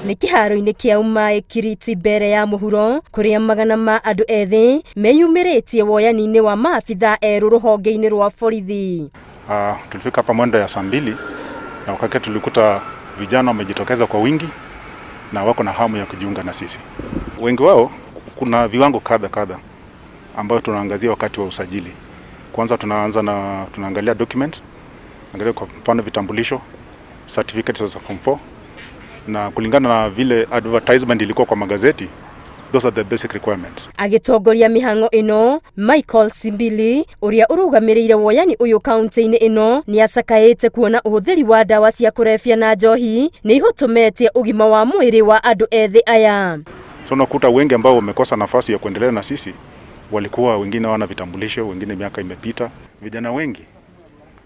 Nĩ kĩharo-inĩ kĩa Umaĩ Kiriti mbere ya mũhuro kũrĩa magana ma andũ ethĩ meyumĩrĩtie woyani-inĩ wa maabithaa erũ rũhonge-inĩ rwa borithi. Tulifika hapa mwendo ya saa 2 na wakati tulikuta vijana wamejitokeza kwa wingi na wako na hamu ya kujiunga na sisi. Wengi wao, kuna viwango kadha kadha ambayo tunaangazia wakati wa usajili. Kwanza tunaanza na tunaangalia document, angalia kwa mfano vitambulisho, certificates za form 4 na kulingana na vile advertisement ilikuwa kwa magazeti, those are the basic requirements. Agĩtongoria mĩhang'o ĩno, Michael Simbili ũrĩa ũrũgamĩrĩire woyani ũyũ kaunti-inĩ ĩno nĩ acakaĩte kuona ũhũthĩri wa ndawa cia kũrebia na njohi nĩ ihotometie ũgima wa mwĩrĩ wa andũ ethĩ aya. So unakuta wengi ambao wamekosa nafasi ya kuendelea na sisi walikuwa wengine hawana vitambulisho, wengine miaka imepita. Vijana wengi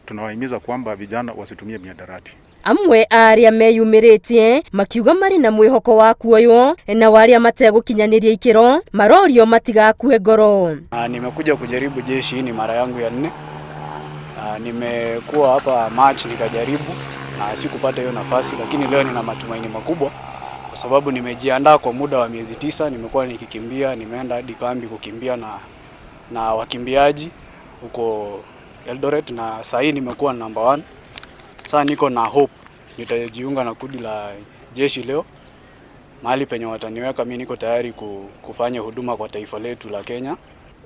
tunawahimiza kwamba vijana wasitumie mihadarati. Amwe a arĩa meyumĩrĩtie makiuga marĩ na mwĩhoko wa kuoywo na arĩa mategũkinyanĩria ikĩro marorio matigakue ngoro. Nimekuja kujaribu jeshi, hii ni mara yangu ya nne. Nimekuwa hapa March nikajaribu na sikupata hiyo nafasi, lakini leo nina matumaini makubwa kwa sababu nimejiandaa kwa muda wa miezi 9. Nimekuwa nikikimbia, nimeenda hadi kambi kukimbia na wakimbiaji huko Eldoret na saa hii nimekuwa number one. Sasa niko na hope nitajiunga na kundi la jeshi leo mahali penye wataniweka, mi niko tayari kufanya huduma kwa taifa letu la Kenya.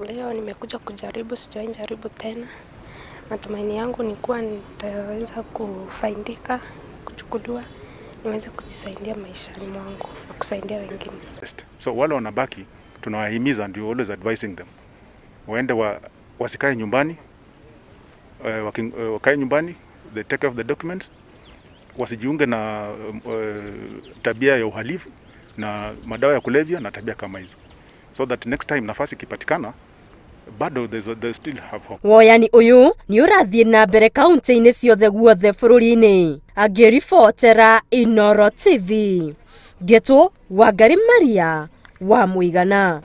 Leo nimekuja kujaribu, sijawahi jaribu tena. Matumaini yangu ni kuwa nitaweza kufaidika, kuchukuliwa, niweze kujisaidia maishani mwangu na kusaidia wengine. So wale wanabaki tunawahimiza, ndio always advising them waende wasikae nyumbani, wakae nyumbani, they take care of the documents, wasijiunge na tabia ya uhalifu na madawa ya kulevya na tabia kama hizo, so that next time nafasi ikipatikana bado they still have hope. Woyani ũyũ nĩ ũrathiĩ na mbere kaunti-inĩ ciothe guothe bũrũri-inĩ. Angĩribotera Inooro TV, ngetwo Wangari Maria wa Mũigana.